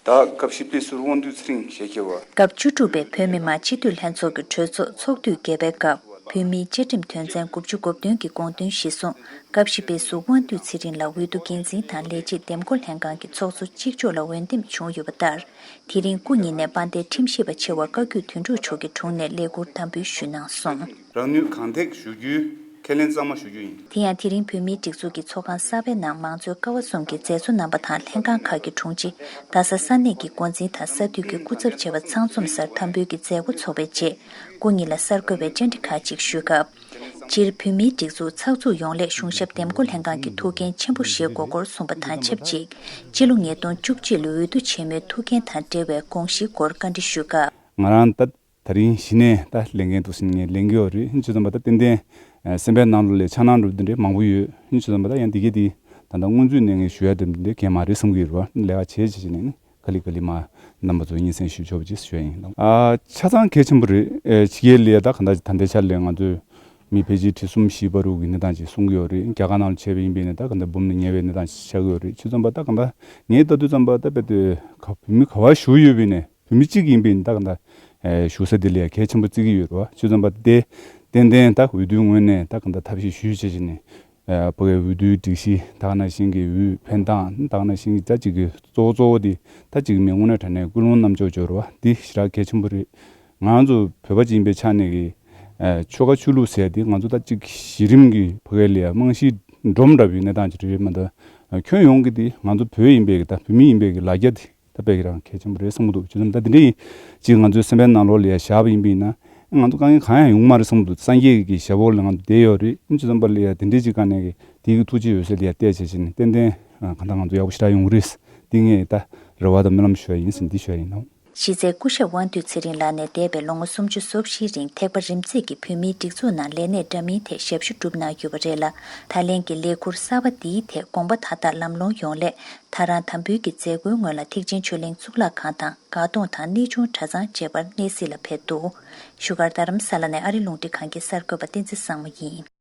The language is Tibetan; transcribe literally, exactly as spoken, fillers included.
ད་སྐབས་བཞི་པའི་ཟུར་དབང་འདུས་ཚེ་རིང་ཞལ་ཁྱེར་བ། སྐབས་བཅུ་དྲུག་པའི་བོད་མི་མང་སྤྱི་འཐུས་ལྷན་ཚོགས་ཀྱི་གྲོས་ཚོགས་ཚོགས་དུས་བརྒྱད་པའི་སྐབས་བོད་མིའི་བཅའ་ཁྲིམས་དོན་ཚན་དགུ་བཅུ་གོ་བདུན་གྱི་དགོངས་དོན་གཞིར་བཟུང་སྐབས་བཞི་པའི་ཟུར་དབང་འདུས་ཚེ་རིང་ལ་འོས་བསྡུ་འགན་འཛིན་དང་ལས་བྱེད་འདེམས་བསྐོ་ལྷན་ཁང་གི་ཚོགས་གཙོ་གཅིག་ལྕོགས་ལ་འོས་འདེམས་བྱུང་ཡོད་པ་ལྟར། དེ་རིང་སྐུ་ཉིད་ནས་དཔལ་ལྡན་ཁྲིམས་ཞིབ་པ་ཆེ་བ་བཀའ་བརྒྱུད་དོན་གྲུབ་མཆོག་གི་དྲུང་ནས་ལས་འཁུར་དམ་འབུལ་ཞུས་གནང་སོང་། རང་ནུས་གང་ཐེག་ཞུ་རྒྱུའི་ཁས་ལེན་གཙང་མ་ཞུ་རྒྱུ་ཡིན། དེ་ཡང་དེ་རིང་བོད་མིའི་སྒྲིག་འཛུགས་ཀྱི་ཚོགས་ཁང་གསར་པའི་ནང་མང་གཙོའི་ཀ་བ་གསུམ་གྱི་མཛད་གཙོ་རྣམ་པ་དང་ལྷན་ཁང་ཁག་གི་དྲུང་ཆེ། རྡ་ས་ས་གནས་ཀྱི་འགོ་འཛིན་དང་ས་འཐུས་ཀྱི་སྐུ་ཚབ་བཅས་པ་ཚང་འཛོམས་སར་དམ་འབུལ་གྱི་མཛད་སྒོ་འཚོགས་པའི་རྗེས། སྐུ་ཉིད་ལ་གསར་འགོད་པས་བཅར་འདྲི་ཁག་ཅིག་ཞུས་སྐབས། སྤྱིར་བོད་མིའི་སྒྲིག་འཛུགས་ཚགས་ཚུད་ཡོང་སླད་གཞུང་ཞབས་འདེམས་བསྐོ་ལྷན་ཁང་གི་ཐུགས་འགན་ཆེན་པོ་བཞེས་དགོས་སྐོར་གསུངས་པ་དང་ཆབས་ཅིག་སྤྱི་ལོ་ཉིས་སྟོང་བཅུ་གཅིག་ལོའི་འོས་བསྡུ་ཆེན་མོའི་ཐུགས་འགན་དང་འབྲེལ་བའི་དགོངས་གཞིའི་སྐོར་བཀའ་འདྲི་ཞུས་སྐབས། ང་རང་ད་ད་རིང་གཞི་ནས་ད་ལས་འགན་འདུག་ཟིན་ངས་ལེན་གྱི་ཡོད་རེད། ཡིན་ཙང་ད་ཏན་ཏན་སེམས་པའི་ནང་ལོགས་ལ་འཆར་སྣང་འགྲུབ་འདི་འདྲའི་མང་པོ་ཡོད། ཡིན་ཙང་ད་ཡང་འདི་གས་འདི་ད་ལྟ་སྔོན་ཚུད་ནས་ངས་ཞུ་ཡ་འདི་འདྲའི་གལ་མ་རེད་བསམ་གྱི་ཡོད་རེད་བ། ལས་ཀ་བྱས་བྱས་བྱས་ནས་ག་ལེ་ག་ལེ་མ་རྣམ་པ་ཚོ་སྙན་སེང་ཞུ་ཆོག་པ་ཅིག་ཞུ་ཡ་ཡིན། ཨ་ཆ་ཚང་གལ་ཆེན་པོ་རེད། ཨེ་ཕྱི་རྒྱལ་ལ་ཡ་ད་ག་འདྲ་ད་ལྟའི་ཆར་ལ་ང་ཚོས་མི་ཕལ་ཆེར་ཁྲི་གསུམ་བཞི་བར་དུ་གི་གནས་སྟངས་ཅིག་གསུང་གི་ཡོད་རེད། རྒྱ་གར་ནང་ལ་བྱས་པ་ཡིན་པས་ནས་ད་ག་འདྲ་འབུམ་ནས་ཉེ་བའི་གནས་སྟངས་ཤིག་ཆགས་ཀྱི་ཡོད་རེད། ཆུ་ཚོད་པ་ད་ག་འདྲ་ངས་ལྟ་དུས་ཙམ་པ་ད་དཔེ་དེ་ག་བོད་མི་ག་བ་བཞུགས་ཡོད་པས་ནས་བོད་མི་གཅིག་ཡིན་པས་ནས་ད་ག་འདྲ་བཞུགས་ས་དེ་ལ་ཡ་གལ་ཆེན་པོ་བརྩི་གི་ཡོད་རེད་བ། ཆུ་ཚོད་པ་དེ་ཏན་ཏན་ད་འོས་བསྡུའི་ངོས་ནས་ད་ག་འདྲ་ཐབས་ཤེས་ཞུས་བྱས་བྱས་ནས་ཕ་གིའི་འོས་བསྡུའི་སྒྲིག་གཞི་ད་ག་ནང་བཞིན་གྱི་འོས་འཕེན་སྟངས་ད་ག་ནང་བཞིན་གྱི་ད་ཅིག་གི་གཙོ་བོ་གཙོ་བོ་དེ་ད་ཅིག་མི་དངོས་གནས་དྲང་གནས་ཀུན་སློང་རྣམ་དཔྱོད་སྦྱོར་བ་འདི་ཞེ་དྲག་གལ་ཆེན་པོ་རེད། ང་ཚོ་བོད་པ་ཅིག་ཡིན་པའི་ཆ་ནས་ཀྱི་ཨ་ཆོལ་ཁ་ཆོས་ལུགས་ཟེར་ཏེ་ང་ཚོ་ད་ཅིག་གཞི་རིམ་གྱི་ཕ་གི་ལ་ཡ་རྨང་གཞི་འདྲོམ་འདྲ་བའི་གནས་སྟངས་ཅིག་རེད་མ་གཏོགས། ཁྱོན་ཡོངས་ཀྱི་དེ་ང་ཚོ་བོད་ཡིན་པའི་གི་ད་བོད་མི་ཡིན་པའི་གི་ལ་རྒྱ་དེ་ད་དཔེ་གི་རང་གལ་ཆེན་པོ་རེད་བསམ་གྱི་འདུག་བྱས་ཙང་ད་དེ་འདྲ་ཡིན་ཅིག་ང་ཚོའི་སེམས་པའི་ནང་ལོགས་ལ་ཡ་བཞག་པ་ཡིན་པ་ཡིན་ན་ང་ཚོ་དཀའ་ངལ་གང་ཡང་ཡོང་གི་མ་རེད་བསམ་གྱི་འདུག་སངས་རྒྱས་ཀྱི་ཞབས་འོག་ལ་ང་ཚོ་བསྡད་ཡོད་རེད། ཡིན་ཙང་ཙམ་པ་ལ་ཡ་དེ་འདྲ་ཅིག་ག་ནས་གི་དེ་གི་ཐུགས་རྗེ་འོད་ཟེར་ལ་ཡ་བལྟས་བྱས་བྱས་ནས་ཏན་ཏན་གང་ལྟར་ང་ཚོ་ཡག་པོ་ཞེ་དྲག་ཡོང་གི་རེད། དེ་ངས་ད་རེ་བ་དང་སྨོན་ལམ་ཞུ་ཡ་ཡིན་ཟེར་འདི་ཞུ་ཡ་ཡིན་ནོ། གཞི་རྩའི་སྐུ་ཞབས་དབང་འདུས་ཚེ་རིང་ལགས་ནས་འདས་པའི་ལོ་ངོ་སུམ་ཅུ་སོ་བཞིའི་རིང་ཐེག་པ་རིམ་འཛེགས་ཀྱིས་བོད་མིའི་སྒྲིག་འཛུགས་ནང་ལས་གནས་འདྲ་མིན་ཐད་ཞབས་ཞུ་བསྒྲུབས་གནང་ཡོད་པ་རེད་ལ། ད་ལན་གྱི་ལས་འཁུར་གསར་པ་འདིའི་ཐད་དགོངས་པ་མཐའ་དག་ལམ་ལྷོང་ཡོང་སླད་ད་རང་དམ་འབུལ་གྱི་མཛད་སྒོའི་སྔོན་ལ་ཐེག་ཆེན་ཆོས་གླིང་གཙུག་ལག་ཁང་དང་དགའ་གདོང་དང་གནས་ཆུང་གྲྭ་ཚང་བཅས་པར་གནས་གཟིགས་ལ་ཕེབས་འདུག་བཞུགས་སྒར་རྡ་རམ་ས་ལ་ནས་ཨ་རི་རླུང་འཕྲིན་ཁང་གི་གསར་འགོད་པ་བསྟན་འཛིན་བཟང་མོ་ཡིན།